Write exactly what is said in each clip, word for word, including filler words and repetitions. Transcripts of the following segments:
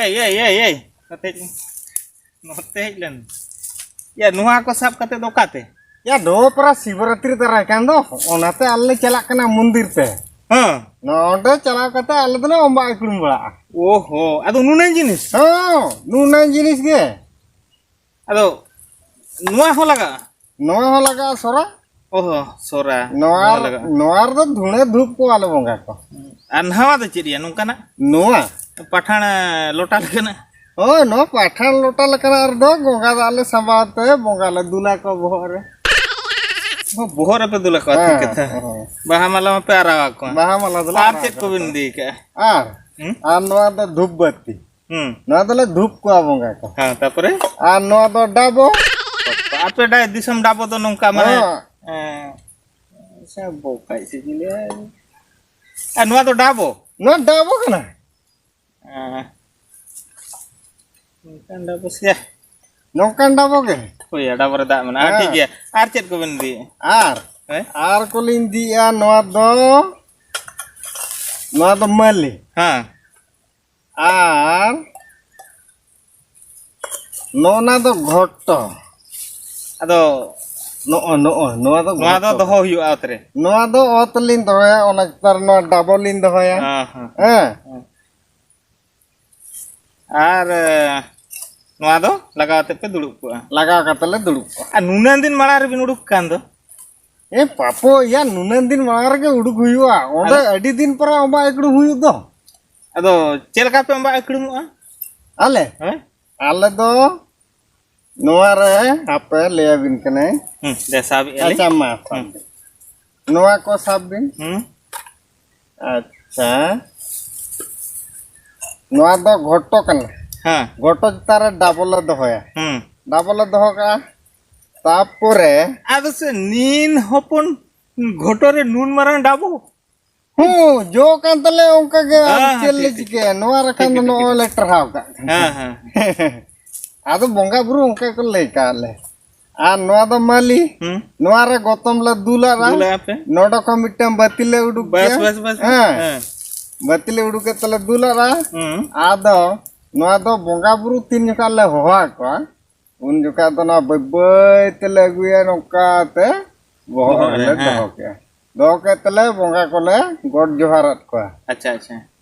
ᱮᱭ, ᱮᱭ, ᱮᱭ, ᱮᱭ, ᱱᱚᱛᱮ ᱦᱮᱡ ᱞᱮᱱ᱾ ᱱᱚᱛᱮ ᱦᱮᱡ ᱞᱮᱱ᱾ ᱭᱟ, ᱱᱚᱣᱟ ᱠᱚ ᱥᱟᱵ ᱠᱟᱛᱮ ᱫᱚ ᱚᱠᱟᱛᱮ? ᱭᱟ, ᱱᱚᱣᱟ ᱯᱟᱨᱟ ᱥᱤᱵᱚᱨᱟᱛᱨᱤ ᱫᱟᱨᱟᱭ ᱠᱟᱱ ᱫᱚ, ᱚᱱᱟᱛᱮ ᱟᱞᱮ ᱞᱮ ᱪᱟᱞᱟᱜ ᱠᱟᱱᱟ ᱢᱚᱱᱫᱤᱨ ᱛᱮ᱾ ᱦᱮᱸ᱾ ᱱᱚᱰᱮ ᱪᱟᱞᱟᱣ ᱠᱟᱛᱮ ᱟᱞᱮ ᱫᱚᱞᱮ ᱚᱢᱵᱟ ᱤᱠᱲᱩᱢ ᱵᱟᱲᱟᱜᱼᱟ᱾ ᱚᱦᱚ, ᱟᱫᱚ ᱱᱩᱱᱟᱹᱝ ᱡᱤᱱᱤᱥ? ᱦᱮᱸ, ᱱᱩᱱᱟᱹᱝ ᱡᱤᱱᱤᱥ ᱜᱮ᱾ ᱟᱫᱚ ᱱᱚᱣᱟ ᱦᱚᱸ ᱞᱟᱜᱟᱜᱼᱟ? ᱱᱚᱣᱟ ᱦᱚᱸ ᱞᱟᱜᱟᱜᱼᱟ ᱥᱚᱨᱟ᱾ ᱚᱦᱚ, ᱥᱚᱨᱟ᱾ ᱱᱚᱣᱟ ᱱᱚᱣᱟ ᱨᱮ, ᱞᱟᱜᱟᱜᱼᱟ᱾ ᱱᱚᱣᱟ ᱨᱮᱫᱚ ᱫᱷᱩᱬᱟᱹ ᱫᱷᱩᱯ ᱠᱚᱣᱟᱞᱮ ᱵᱚᱸᱜᱟ ᱠᱚ᱾ ᱟᱨ ᱱᱟᱣᱟ ᱫᱚ ᱪᱮᱫ ᱭᱟ ᱱᱚᱝᱠᱟᱱᱟᱜ? ᱱᱚᱣᱟ? ᱯᱟᱴᱷᱟᱬ ᱞᱚᱴᱟ ᱞᱮᱠᱟᱱᱟᱜ? ᱦᱳᱭ, ᱱᱚᱣᱟ ᱯᱟᱴᱷᱟᱬ ᱞᱚᱴᱟ ᱞᱮᱠᱟᱱᱟᱜ ᱨᱮᱫᱚ ᱜᱚᱸᱜᱟ ᱫᱟᱜ ᱞᱮ ᱥᱟᱸᱵᱟᱣ ᱛᱮ ᱵᱚᱸᱜᱟ ᱞᱮ ᱫᱩᱞ ᱟᱠᱚᱣᱟ ᱵᱚᱦᱚᱜ ᱨᱮ᱾ ᱚ, ᱵᱚᱦᱚᱜ ᱨᱮᱯᱮ ᱫᱩᱞ ᱟᱠᱚᱣᱟ, ᱴᱷᱤᱠ ᱦᱮᱸ, ᱠᱟᱛᱷᱟ᱾ ᱦᱮᱸ᱾ ᱵᱟᱦᱟ ᱢᱟᱞᱟ ᱢᱟᱯᱮ ᱟᱨᱟᱣ ᱟᱠᱚᱣᱟ᱾ ᱵᱟᱦᱟ ᱢᱟᱞᱟ ᱫᱚᱞᱮ ᱟᱨ ᱟᱨᱟᱣ ᱪᱮᱫ ᱟᱠᱚᱣᱟ᱾ ᱠᱚᱵᱤᱱ ᱤᱫᱤ ᱠᱟᱜᱼᱟ? ᱟᱨ, ᱦᱩᱸ? ᱟᱨ ᱱᱚᱣᱟ ᱫᱚ ᱫᱷᱩᱯ ᱵᱟᱹᱛᱤ᱾ ᱦᱩᱸ᱾ ᱱᱚᱣᱟ ᱫᱚᱞᱮ ᱫᱷᱩᱯ ᱠᱚᱣᱟ ᱵᱚᱸᱜᱟ ᱠᱚ᱾ ᱦᱮᱸ, ᱛᱟᱯᱚᱨᱮ? ᱟᱨ ᱱᱚᱣᱟ ᱫᱚ ᱰᱟᱵᱚ᱾ ᱟᱯᱮ ᱰᱟ-, ᱫᱤᱥᱚᱢ ᱰᱟᱵᱚ ᱫᱚ ᱱᱚᱝᱠᱟ, ᱢᱟᱱᱮ, ᱦᱮᱸ᱾ ᱮᱸ, ᱟᱪᱪᱷᱟ, ᱵᱚᱠᱟᱭ ᱥᱤᱵᱤᱞᱟ᱾ ᱟᱨ ᱱᱚᱣᱟ ᱫᱚ ᱰᱟᱵᱚ? ᱱᱚᱣᱟ ᱰᱟᱵᱚ ᱠᱟᱱᱟ᱾ ᱦᱮᱸ᱾ ᱱᱚᱝᱠᱟᱱ ᱰᱟᱵᱚ ᱥᱮ? ᱱᱚᱝᱠᱟᱱ ᱰᱟᱵᱚ ᱜᱮ᱾ ᱦᱳᱭ, ᱰᱟᱵᱚ ᱨᱮ ᱫᱟᱜ ᱢᱮᱱᱟᱜᱼᱟ᱾ ᱦᱮᱸ᱾ ᱴᱷᱤᱠ ᱜᱮᱭᱟ᱾ ᱟᱨ ᱪᱮᱫ ᱠᱚᱵᱮᱱ ᱤᱫᱤᱭᱮᱫᱼᱟ? ᱟᱨ, ᱦᱮᱸ? ᱟᱨ ᱠᱚᱞᱤᱧ ᱤᱫᱤᱭᱮᱫᱼᱟ ᱱᱚᱣᱟ ᱫᱚ, ᱱᱚᱣᱟ ᱫᱚ ᱢᱟᱹᱞᱤ᱾ ᱦᱮᱸ᱾ ᱟᱨ ᱱᱚᱜᱼᱱᱟ ᱫᱚ ᱜᱷᱚᱴᱚ᱾ ᱟᱫᱚ ᱱᱚᱜᱼᱚ, ᱱᱚᱜᱼᱚ, ᱱᱚᱣᱟ ᱫᱚ ᱱᱚᱣᱟ ᱫᱚ ᱜᱷᱚᱴᱚ᱾ ᱫᱚᱦᱚ ᱦᱩᱭᱩᱜᱼᱟ ᱚᱛ ᱨᱮ? ᱱᱚᱣᱟ ᱫᱚ ᱚᱛ ᱞᱤᱧ ᱫᱚᱦᱚᱭᱟ, ᱚᱱᱟ ᱪᱮᱛᱟᱱ ᱨᱮ ᱱᱚᱣᱟ ᱰᱟᱵᱚ ᱞᱤᱧ ᱫᱚᱦᱚᱭᱟ᱾ ᱦᱮᱸ, ᱦᱮᱸ᱾ ᱦᱮᱸ᱾ ᱦᱮᱸ᱾ ᱟᱨ, ᱮ, ᱱᱚᱣᱟ ᱫᱚ ᱞᱟᱜᱟᱣ ᱟᱛᱮᱫ ᱯᱮ ᱫᱩᱲᱩᱵ ᱠᱚᱜᱼᱟ᱾ ᱞᱟᱜᱟᱣ ᱠᱟᱛᱮᱫ ᱞᱮ ᱫᱩᱲᱩᱵ ᱠᱚᱜᱼᱟ᱾ ᱟᱨ ᱱᱩᱱᱟᱹᱝ ᱫᱤᱱ ᱢᱟᱲᱟᱝ ᱨᱮᱵᱤᱱ ᱩᱰᱩᱠ ᱠᱟᱱ ᱫᱚ? ᱮ ᱯᱟᱯᱚ, ᱭᱟ, ᱱᱩᱱᱟᱹᱝ ᱫᱤᱱ ᱢᱟᱲᱟᱝ ᱨᱮᱜᱮ ᱩᱰᱩᱠ ᱦᱩᱭᱩᱜᱼᱟ᱾ ᱚᱸᱰᱮ ᱟᱫᱚ? ᱟᱹᱰᱤ ᱫᱤᱱ ᱯᱚᱨᱮ ᱚᱢᱵᱟ ᱤᱠᱲᱩᱢ ᱦᱩᱭᱩᱜ ᱫᱚ᱾ ᱟᱫᱚ ᱪᱮᱫ ᱞᱮᱠᱟ ᱯᱮ ᱚᱢᱵᱟ ᱤᱠᱲᱩᱢᱚᱜᱼᱟ? ᱟᱞᱮ? ᱦᱮᱸ? ᱟᱞᱮ ᱫᱚ ᱱᱚᱣᱟ ᱨᱮ, ᱦᱟᱯᱮ ᱞᱟᱹᱭ ᱟᱹᱵᱤᱱ ᱠᱟᱹᱱᱟᱹᱧ᱾ ᱦᱩᱸ, ᱫᱮ, ᱥᱟᱵ ᱮᱜᱼᱟ ᱞᱤᱧ᱾ ᱟᱪᱪᱷᱟ, ᱢᱟ ᱥᱟᱵ ᱦᱩᱸ᱾ ᱵᱤᱱ᱾ ᱱᱚᱣᱟ ᱠᱚ ᱥᱟᱵ ᱵᱤᱱ᱾ ᱦᱩᱸ᱾ ᱟᱪᱪᱷᱟ, ᱱᱚᱣᱟ ᱫᱚ ᱜᱷᱚᱴᱚ ᱠᱟᱱᱟ᱾ ᱦᱮᱸ᱾ ᱜᱷᱚᱴᱚ ᱪᱮᱛᱟᱱ ᱨᱮ ᱰᱟᱵᱚ ᱞᱮ ᱫᱚᱦᱚᱭᱟ᱾ ᱦᱩᱸ᱾ ᱰᱟᱵᱚ ᱞᱮ ᱫᱚᱦᱚ ᱠᱟᱜᱼᱟ᱾ ᱛᱟᱯᱚᱨᱮ ᱟᱫᱚ ᱥᱮ ᱱᱤᱱ ᱦᱚᱯᱚᱱ ᱜᱷᱚᱴᱚ ᱨᱮ ᱱᱩᱱ ᱢᱟᱨᱟᱝ ᱰᱟᱵᱚ? ᱦᱩᱸ, ᱡᱚ ᱠᱟᱱ ᱛᱟᱞᱮ ᱚᱱᱠᱟ ᱜᱮ, ᱟᱨ ᱦᱮᱸ, ᱪᱮᱫ ᱦᱮᱸ, ᱞᱮ ᱴᱷᱤᱠ, ᱴᱷᱤᱠ, ᱪᱤᱠᱟᱹᱭᱟ? ᱴᱷᱤᱠ᱾ ᱱᱚᱣᱟ ᱨᱟᱠᱷᱟ ᱴᱷᱤᱠ ᱫᱚ ᱜᱮ, ᱴᱷᱤᱠ ᱱᱚᱜᱼᱚᱭ ᱜᱮ᱾ ᱞᱮ ᱴᱟᱨᱦᱟᱣ ᱠᱟᱜ ᱠᱟᱱᱟ᱾ ᱦᱮᱸ, ᱦᱮᱸ᱾ ᱟᱫᱚ ᱵᱚᱸᱜᱟ ᱵᱩᱨᱩ ᱚᱱᱠᱟ ᱠᱚ ᱞᱟᱹᱭ ᱠᱟᱜ ᱞᱮ᱾ ᱟᱨ ᱱᱚᱣᱟ ᱫᱚ ᱢᱟᱹᱞᱤ, ᱦᱩᱸ᱾ ᱱᱚᱣᱟ ᱨᱮ ᱜᱚᱛᱚᱢ ᱞᱮ ᱫᱩᱞᱟᱜᱼᱟ᱾ ᱫᱩᱞᱟᱜᱼᱟ ᱯᱮ᱾ ᱱᱚᱰᱮ ᱠᱷᱚᱱ ᱢᱤᱫᱴᱟᱝ ᱵᱟᱹᱛᱤ ᱞᱮ ᱩᱰᱩᱠ ᱵᱟᱥ, ᱠᱮᱭᱟ᱾ ᱵᱟᱥ, ᱵᱟᱥ, ᱦᱮᱸ᱾ ᱦᱮᱸ᱾ ᱵᱟᱹᱛᱤ ᱞᱮ ᱩᱰᱩᱠ ᱠᱮᱫ ᱛᱮᱞᱮ ᱫᱩᱞᱟᱜᱼᱟ᱾ ᱦᱩᱸ᱾ ᱟᱫᱚ ᱱᱚᱣᱟ ᱫᱚ ᱵᱚᱸᱜᱟ ᱵᱩᱨᱩ ᱛᱤᱱ ᱡᱚᱠᱷᱟᱡ ᱞᱮ ᱦᱚᱦᱚ ᱟᱠᱚᱣᱟ, ᱩᱱ ᱡᱚᱠᱷᱟᱡ ᱫᱚ ᱱᱚᱣᱟ ᱵᱟᱹᱭ ᱵᱟᱹᱭ ᱛᱮᱞᱮ ᱟᱹᱜᱩᱭᱟ, ᱱᱚᱝᱠᱟ ᱛᱮ ᱵᱚᱦᱚᱜ ᱵᱚᱦᱚᱜ ᱨᱮ, ᱨᱮᱞᱮ ᱦᱮᱸ᱾ ᱫᱚᱦᱚ ᱠᱮᱜᱼᱟ᱾ ᱫᱚᱦᱚ ᱠᱮᱫ ᱛᱮᱞᱮ ᱵᱚᱸᱜᱟ ᱠᱚᱞᱮ ᱜᱚᱰ ᱡᱚᱦᱟᱨᱟᱫ ᱠᱚᱣᱟ᱾ ᱟᱪᱪᱷᱟ, ᱟᱪᱪᱷᱟ᱾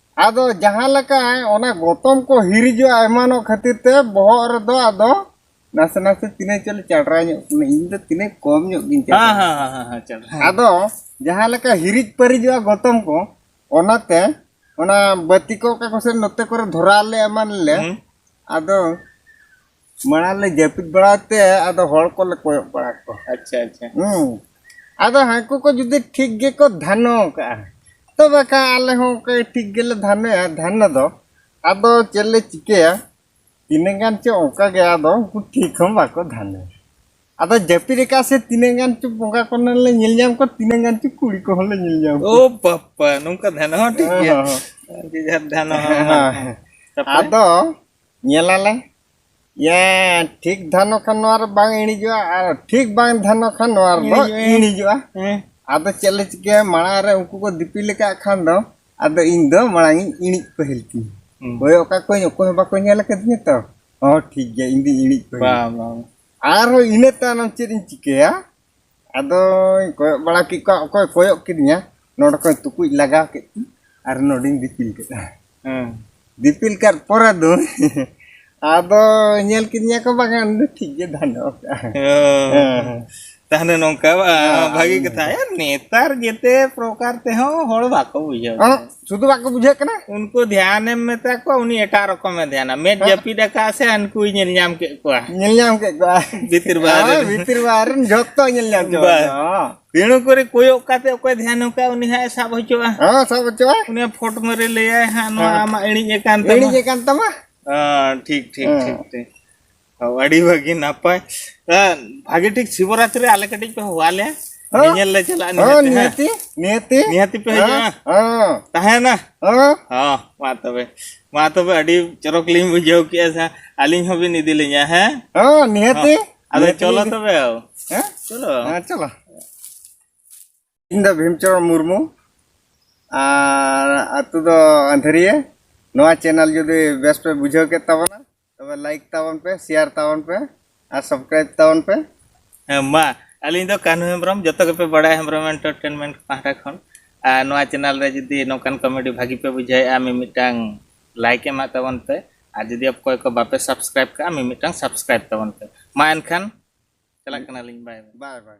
ᱟᱫᱚ ᱡᱟᱦᱟᱸ ᱞᱮᱠᱟ ᱚᱱᱟ ᱜᱚᱛᱚᱢ ᱠᱚ ᱦᱤᱨᱤᱡᱚᱜᱼᱟ ᱮᱢᱟᱱᱚᱜ ᱠᱷᱟᱹᱛᱤᱨ ᱛᱮ ᱵᱚᱦᱚᱜ ᱨᱮᱫᱚ ᱟᱫᱚ ᱱᱟᱥᱮ ᱱᱟᱥᱮ ᱛᱤᱱᱟᱹᱜ ᱪᱚᱞᱮ ᱪᱟᱰᱨᱟ ᱧᱚᱜ ᱠᱟᱱᱟ, ᱤᱧ ᱫᱚ ᱛᱤᱱᱟᱹᱜ ᱠᱚᱢ ᱧᱚᱜ ᱜᱤᱧ ᱪᱟᱰᱨᱟ᱾ ᱦᱮᱸ, ᱦᱮᱸ, ᱦᱮᱸ, ᱦᱮᱸ, ᱪᱟᱰᱨᱟ᱾ ᱟᱫᱚ ᱡᱟᱦᱟᱸ ᱞᱮᱠᱟ ᱦᱤᱨᱤᱡ ᱯᱟᱹᱨᱤᱡᱚᱜᱼᱟ ᱜᱚᱛᱚᱢ ᱠᱚ, ᱚᱱᱟᱛᱮ ᱚᱱᱟ ᱵᱟᱹᱛᱤ ᱠᱚ ᱚᱠᱟ ᱠᱚᱥᱮᱫ ᱱᱚᱛᱮ ᱠᱚᱨᱮ ᱫᱷᱚᱨᱟᱣ ᱞᱮ ᱮᱢᱟᱱ ᱞᱮ, ᱦᱩᱸ᱾ ᱟᱫᱚ ᱢᱟᱲᱟᱝ ᱞᱮ ᱡᱟᱹᱯᱤᱫ ᱵᱟᱲᱟ ᱛᱮ ᱟᱫᱚ ᱦᱚᱲ ᱠᱚᱞᱮ ᱠᱚᱭᱚᱜ ᱵᱟᱲᱟ ᱠᱚᱣᱟ᱾ ᱟᱪᱪᱷᱟ, ᱟᱪᱪᱷᱟ᱾ ᱦᱩᱸ᱾ ᱟᱫᱚ ᱦᱟᱹᱱᱠᱩ ᱠᱚ ᱡᱩᱫᱤ ᱴᱷᱤᱠ ᱜᱮᱠᱚ ᱫᱷᱟᱱᱚ ᱠᱟᱜᱼᱟ, ᱛᱚᱵᱮ ᱠᱷᱟᱱ ᱟᱞᱮ ᱦᱚᱸ ᱚᱱᱠᱟ ᱴᱷᱤᱠ ᱜᱮᱞᱮ ᱫᱷᱟᱱᱚᱭᱟ, ᱫᱷᱟᱱᱚ ᱫᱚ᱾ ᱟᱫᱚ ᱪᱮᱫ ᱞᱮ ᱪᱤᱠᱟᱹᱭᱟ? ᱛᱤᱱᱟᱹᱜ ᱜᱟᱱ ᱪᱚ ᱚᱱᱠᱟ ᱜᱮ, ᱟᱫᱚ ᱩᱱᱠᱩ ᱴᱷᱤᱠ ᱦᱚᱸ ᱵᱟᱠᱚ ᱫᱷᱟᱱᱚᱭᱟ᱾ ᱟᱫᱚ ᱡᱟᱹᱯᱤᱫ ᱟᱠᱟᱫ ᱥᱮ ᱛᱤᱱᱟᱹᱜ ᱜᱟᱱ ᱪᱚ ᱵᱚᱸᱜᱟ ᱠᱚ ᱞᱮ ᱧᱮᱞ ᱧᱟᱢ ᱠᱚᱣᱟ, ᱛᱤᱱᱟᱹᱜ ᱜᱟᱱ ᱪᱚ ᱠᱩᱲᱤ ᱠᱚᱦᱚᱸ ᱞᱮ ᱧᱮᱞ ᱧᱟᱢ ᱠᱚᱣᱟ᱾ ᱳ ᱵᱟᱯᱟ, ᱱᱚᱝᱠᱟ ᱫᱷᱟᱱᱚ ᱦᱚᱸ ᱴᱷᱤᱠ ᱜᱮᱭᱟ᱾ ᱦᱮᱸ, ᱦᱮᱸ᱾ ᱡᱮ ᱡᱟᱦᱟᱸ ᱫᱷᱟᱱᱚ ᱦᱚᱸ ᱦᱮᱸ, ᱮᱢᱟᱱ ᱦᱮᱸ᱾ ᱠᱚ᱾ ᱛᱟᱯᱚᱨᱮ? ᱟᱫᱚ ᱧᱮᱞᱟᱞᱮ, ᱭᱟ, ᱴᱷᱤᱠ ᱫᱷᱟᱱᱚ ᱠᱷᱟᱱ ᱱᱚᱣᱟ ᱨᱮ ᱵᱟᱝ ᱤᱬᱤᱡᱚᱜᱼᱟ, ᱟᱨ ᱴᱷᱤᱠ ᱵᱟᱝ ᱫᱷᱟᱱᱚ ᱠᱷᱟᱱ ᱱᱚᱣᱟ ᱨᱮᱫᱚ ᱤᱬᱤᱡᱚᱜᱼᱟ᱾ ᱤᱬᱤᱡᱚᱜᱼᱟ᱾ ᱦᱮᱸ᱾ ᱟᱫᱚ ᱪᱮᱫ ᱞᱮ ᱪᱤᱠᱟᱹᱭᱟ, ᱢᱟᱲᱟᱝ ᱨᱮ ᱩᱱᱠᱩ ᱠᱚ ᱫᱤᱯᱤᱞ ᱟᱠᱟᱫ ᱠᱷᱟᱱ ᱫᱚ, ᱟᱫᱚ ᱤᱧ ᱫᱚ ᱢᱟᱲᱟᱝ ᱤᱧ ᱤᱬᱤᱡ ᱯᱟᱹᱦᱤᱞ ᱛᱤᱧ᱾ ᱦᱩᱸ᱾ ᱠᱚᱭᱚᱜ ᱠᱟᱜ ᱠᱚᱣᱟᱧ, ᱚᱠᱚᱭ ᱦᱚᱸ ᱵᱟᱠᱚ ᱧᱮᱞ ᱟᱠᱟᱫᱤᱧᱟ ᱛᱚ᱾ ᱦᱚᱸ, ᱴᱷᱤᱠ ᱜᱮᱭᱟ, ᱤᱧ ᱫᱚᱧ ᱤᱬᱤᱡ ᱯᱟᱹᱦᱤᱞ᱾ ᱵᱟᱝ, ᱵᱟᱝ᱾ ᱟᱨᱦᱚᱸ ᱤᱱᱟᱹ ᱛᱟᱭᱱᱚᱢ ᱪᱮᱫ ᱤᱧ ᱪᱤᱠᱟᱹᱭᱟ? ᱟᱫᱚᱧ ᱠᱚᱭᱚᱜ ᱵᱟᱲᱟ ᱠᱮᱫ ᱠᱚᱣᱟ, ᱚᱠᱚᱭ ᱠᱚᱭᱚᱜ ᱠᱤᱫᱤᱧᱟ, ᱱᱚᱰᱮ ᱠᱷᱚᱱ ᱛᱩᱠᱩᱡ ᱞᱟᱜᱟᱣ ᱠᱮᱫ ᱛᱤᱧ ᱟᱨ ᱱᱚᱰᱮᱧ ᱫᱤᱯᱤᱞ ᱠᱮᱫᱟ᱾ ᱦᱮᱸ᱾ ᱫᱤᱯᱤᱞ ᱠᱟᱫ ᱯᱚᱨᱮ ᱫᱚ ᱟᱫᱚ ᱧᱮᱞ ᱠᱤᱫᱤᱧᱟ ᱠᱚ, ᱵᱟᱝᱟ, ᱩᱱᱤ ᱫᱚ ᱴᱷᱤᱠ ᱜᱮ ᱫᱷᱟᱱᱚ ᱠᱟᱜᱼᱟ᱾ ᱦᱮᱸ᱾ ᱦᱮᱸ᱾ ᱛᱟᱦᱞᱮ ᱱᱚᱝᱠᱟ ᱵᱟ-, ᱦᱮᱸ, ᱵᱷᱟᱜᱤ ᱦᱮᱸ᱾ ᱠᱟᱛᱷᱟ᱾ ᱭᱟ, ᱱᱮᱛᱟᱨ ᱡᱮᱛᱮ ᱯᱨᱚᱠᱟᱨ ᱛᱮᱦᱚᱸ ᱦᱚᱲ ᱵᱟᱠᱚ ᱵᱩᱡᱷᱟᱹᱣ ᱦᱮᱸ, ᱫᱟ᱾ ᱥᱩᱫᱷᱩ ᱵᱟᱠᱚ ᱵᱩᱡᱷᱟᱹᱜ ᱠᱟᱱᱟ᱾ ᱩᱱᱠᱩ ᱫᱷᱮᱭᱟᱱᱮᱢ ᱢᱮᱛᱟ ᱠᱚᱣᱟ, ᱩᱱᱤ ᱮᱴᱟᱜ ᱨᱚᱠᱚᱢᱮ ᱫᱷᱮᱭᱟᱱᱟ᱾ ᱢᱮᱫ ᱦᱮᱸ᱾ ᱡᱟᱹᱯᱤᱫ ᱟᱠᱟᱫ ᱥᱮ ᱦᱟᱱᱠᱩᱭ ᱧᱮᱞ ᱧᱟᱢ ᱠᱮᱫ ᱠᱚᱣᱟ᱾ ᱧᱮᱞ ᱧᱟᱢ ᱠᱮᱫ ᱠᱚᱣᱟ᱾ ᱵᱷᱤᱛᱤᱨ ᱵᱟᱦᱨᱮ ᱦᱳᱭ, ᱨᱮ᱾ ᱵᱷᱤᱛᱤᱨ ᱵᱟᱦᱨᱮ ᱨᱮᱱ ᱡᱷᱚᱛᱚ ᱧᱮᱞ ᱧᱟᱢ ᱪᱟᱵᱟ ᱵᱟᱥ᱾ ᱠᱮᱫᱟ᱾ ᱦᱮᱸ᱾ ᱯᱤᱲᱩ ᱠᱚᱨᱮ ᱠᱚᱭᱚᱜ ᱠᱟᱛᱮ ᱚᱠᱚᱭ ᱫᱷᱮᱭᱟᱱ ᱠᱟᱜ, ᱩᱱᱤ ᱦᱟᱸᱜ ᱮ ᱥᱟᱵ ᱦᱚᱪᱚᱜᱼᱟ᱾ ᱦᱮᱸ, ᱥᱟᱵ ᱦᱚᱪᱚᱜᱼᱟ᱾ ᱩᱱᱤ ᱦᱟᱸᱜ ᱯᱷᱚᱴ ᱢᱟᱨᱮ ᱞᱟᱹᱭᱟᱭ ᱦᱟᱸᱜ, "ᱱᱚᱣᱟ ᱦᱮᱸ᱾ ᱟᱢᱟᱜ ᱤᱬᱤᱡ ᱟᱠᱟᱱ ᱛᱟᱢᱟ᱾" ᱤᱬᱤᱡ ᱟᱠᱟᱱ ᱛᱟᱢᱟ᱾ ᱦᱮᱸ, ᱴᱷᱤᱠ, ᱴᱷᱤᱠ, ᱦᱮᱸ᱾ ᱴᱷᱤᱠ, ᱴᱷᱤᱠ᱾ ᱦᱚᱸ, ᱟᱹᱰᱤ ᱵᱷᱟᱹᱜᱤ ᱱᱟᱯᱟᱭ᱾ ᱦᱮᱸ, ᱵᱷᱟᱹᱜᱤ ᱴᱷᱤᱠ ᱥᱤᱵᱚᱨᱟᱛᱨᱤ ᱟᱞᱮ ᱠᱟᱹᱴᱤᱡ ᱯᱮ ᱦᱚᱦᱚ ᱟᱞᱮᱭᱟ᱾ ᱦᱮᱸ? ᱧᱮᱧᱮᱞ ᱞᱮ ᱪᱟᱞᱟᱜᱼᱟ ᱦᱮᱸ, ᱱᱤᱦᱟᱹᱛ, ᱦᱮᱸ᱾ ᱱᱤᱦᱟᱹᱛᱤ, ᱱᱤᱦᱟᱹᱛᱤ᱾ ᱱᱤᱦᱟᱹᱛᱤ ᱯᱮ ᱦᱤᱡᱩᱜᱼᱟ? ᱦᱮᱸ, ᱦᱮᱸ᱾ ᱛᱟᱦᱮᱱᱟ? ᱦᱮᱸ᱾ ᱦᱚᱸ, ᱢᱟ ᱛᱚᱵᱮ᱾ ᱢᱟ ᱛᱚᱵᱮ, ᱟᱹᱰᱤ ᱪᱚᱨᱚᱠ ᱞᱤᱧ ᱵᱩᱡᱷᱟᱹᱣ ᱠᱮᱜᱼᱟ ᱥᱮ᱾ ᱟᱹᱞᱤᱧ ᱦᱚᱸᱵᱤᱱ ᱤᱫᱤ ᱞᱤᱧᱟ, ᱦᱮᱸ? ᱦᱮᱸ, ᱱᱤᱦᱟᱹᱛᱤ᱾ ᱦᱚᱸ᱾ ᱟᱫᱚ ᱱᱤᱦᱟᱹᱛᱤ ᱪᱚᱞᱚ ᱞᱤᱧ ᱤᱫᱤ᱾ ᱛᱚᱵᱮ᱾ ᱦᱮᱸ? ᱪᱚᱞᱚ᱾ ᱦᱮᱸ, ᱪᱚᱞᱚ᱾ ᱤᱧ ᱫᱚ ᱵᱷᱤᱢᱪᱚᱨᱚᱱ ᱢᱩᱨᱢᱩ, ᱟᱨ ᱟᱹᱛᱩ ᱫᱚ ᱟᱸᱫᱷᱟᱹᱨᱤᱭᱟᱹ, ᱱᱚᱣᱟ ᱪᱮᱱᱮᱞ ᱡᱩᱫᱤ ᱵᱮᱥ ᱯᱮ ᱵᱩᱡᱷᱟᱹᱣ ᱠᱮᱫ ᱛᱟᱵᱚᱱᱟ, ᱛᱚᱵᱮ ᱞᱟᱭᱤᱠ ᱛᱟᱵᱚᱱ ᱯᱮ, ᱥᱮᱭᱟᱨ ᱛᱟᱵᱚᱱ ᱯᱮ ᱟᱨ ᱥᱟᱵᱥᱠᱨᱟᱭᱤᱵ ᱛᱟᱵᱚᱱ ᱯᱮ᱾ ᱦᱮᱸ, ᱢᱟ, ᱟᱹᱞᱤᱧ ᱫᱚ ᱠᱟᱹᱱᱦᱩ ᱦᱮᱢᱵᱨᱚᱢ, ᱡᱚᱛᱚ ᱜᱮᱯᱮ ᱵᱟᱲᱟᱭᱟ ᱦᱮᱢᱵᱨᱚᱢ ᱮᱱᱴᱟᱨᱴᱮᱱᱢᱮᱱᱴ ᱯᱟᱦᱴᱟ ᱠᱷᱚᱱ᱾ ᱟᱨ ᱱᱚᱣᱟ ᱪᱮᱱᱮᱞ ᱨᱮ ᱡᱩᱫᱤ ᱱᱚᱝᱠᱟᱱ ᱠᱚᱢᱮᱰᱤ ᱵᱷᱟᱹᱜᱤ ᱯᱮ ᱵᱩᱡᱷᱟᱹᱣᱮᱫᱼᱟ, ᱢᱤᱢᱤᱫᱴᱟᱝ ᱞᱟᱭᱤᱠ ᱮᱢᱟᱜ ᱛᱟᱵᱚᱱ ᱯᱮ᱾ ᱟᱨ ᱡᱩᱫᱤ ᱚᱠᱚᱭ ᱠᱚ ᱵᱟᱯᱮ ᱥᱟᱵᱥᱠᱨᱟᱭᱤᱵ ᱠᱟᱜᱼᱟ, ᱢᱤᱢᱤᱫᱴᱟᱝ ᱥᱟᱵᱥᱠᱨᱟᱭᱤᱵ ᱛᱟᱵᱚᱱ ᱯᱮ᱾ ᱢᱟ ᱮᱱᱠᱷᱟᱱ ᱪᱟᱞᱟᱜ ᱠᱟᱱᱟᱞᱤᱧ, ᱵᱟᱭ ᱵᱟᱭ᱾ ᱵᱟᱭ ᱵᱟᱭ᱾